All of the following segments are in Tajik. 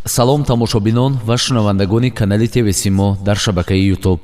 Салом, тамошобинон ва шунавандагони канали ТВ Симо дар шабакаи Ютуб.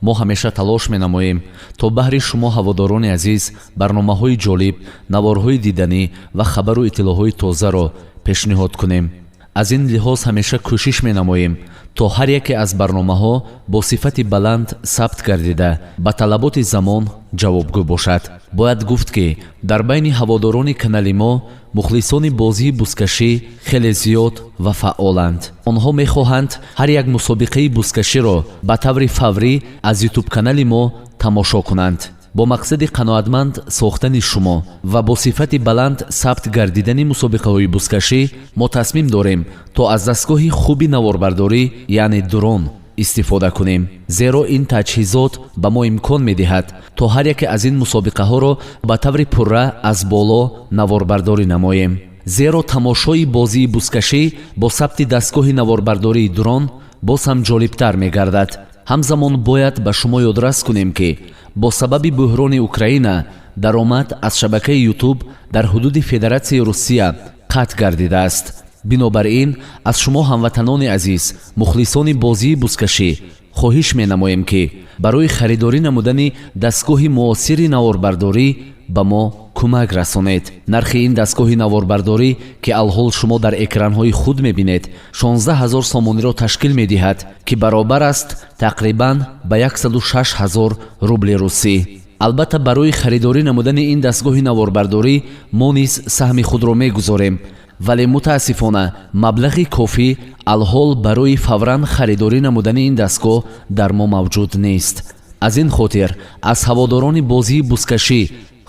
Мо ҳамеша талош менамоем, то баҳри шумо, ҳаводорони азиз, барномаҳои ҷолиб, наворҳои диданӣ ва хабару иттилоъҳои тозаро пешниҳод кунем. Аз ин лиҳоз ҳамеша кӯшиш менамоем, то ҳар яке аз барномаҳо бо сифати баланд сабт гардида, ба талаботи замон ҷавобгӯ бошад. Бояд гуфт, ки дар байни ҳаводорони канали мо мухлисони бозии бузкашӣ хеле зиёд ва фаъоланд. Онҳо мехоҳанд ҳар як мусобиқаи бузкаширо ба таври фаврӣ аз Ютуб-канали мо тамошо кунанд. Бо мақсади қаноатманд сохтани шумо ва бо сифати баланд сабт гардидани мусобиқаҳои бузкашӣ, мо тасмим дорем, то аз дастгоҳи хуби наворбардорӣ, яъне дрон, истифода кунем, зеро ин таҷҳизот ба мо имкон медиҳад, то ҳар яке аз ин мусобиқаҳоро ба таври пурра аз боло наворбардорӣ намоем, зеро тамошои бозии бузкашӣ бо сабти дастгоҳи наворбардории дрон боз ҳам ҷолибтар мегардад. Ҳамзамон бояд ба шумо ёдрас кунем, ки бо сабаби буҳрони Украина даромад аз шабакаи Ютуб дар ҳудуди Федератсияи Русия қатъ гардидааст. Бинобар ин аз шумо, ҳамватанони азиз, мухлисони бозии бузкашӣ, хоҳиш менамоем, ки барои харидорӣ намудани дастгоҳи муосири наворбардорӣ ба мо кӯмак расонед. Нархи ин дастгоҳи наворбардорӣ, ки алҳол шумо дар экранҳои худ мебинед, 16 ҳазор сомониро ташкил медиҳад, ки баробар аст тақрибан ба 106 ҳазор рубли русӣ. Албатта, барои харидорӣ намудани ин дастгоҳи наворбардорӣ мо низ саҳми худро мегузорем, вале мутаассифона маблағи кофӣ алҳол барои фавран харидорӣ намудани ин дастгоҳ дар мо мавҷуд нест. Аз ин хотир аз ҳаводорони бозии бузкашӣ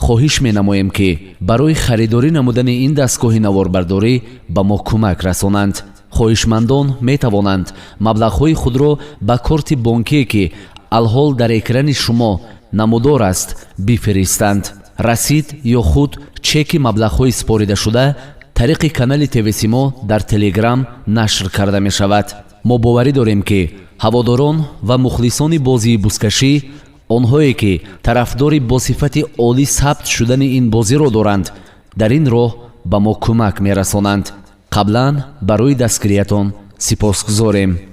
хоҳиш менамоем, ки барои харидорӣ намудани ин дастгоҳи наворбардорӣ ба мо кӯмак расонанд. Хоҳишмандон метавонанд маблағҳои худро ба корти бонкие, ки алҳол дар экрани шумо намудор аст, бифиристанд. Расид ё худ чеки маблағҳои супоридашуда тариқи канали ТВ Симо дар Телеграм нашр карда мешавад. Мо боварӣ дорем, ки ҳаводорон ва мухлисони бозии бузкашӣ, онҳое ки тарафдори бо сифати олӣ сабт шудани ин бозиро доранд, дар ин роҳ ба мо кӯмак мерасонанд. Қаблан барои дастгириятон сипосгузорем.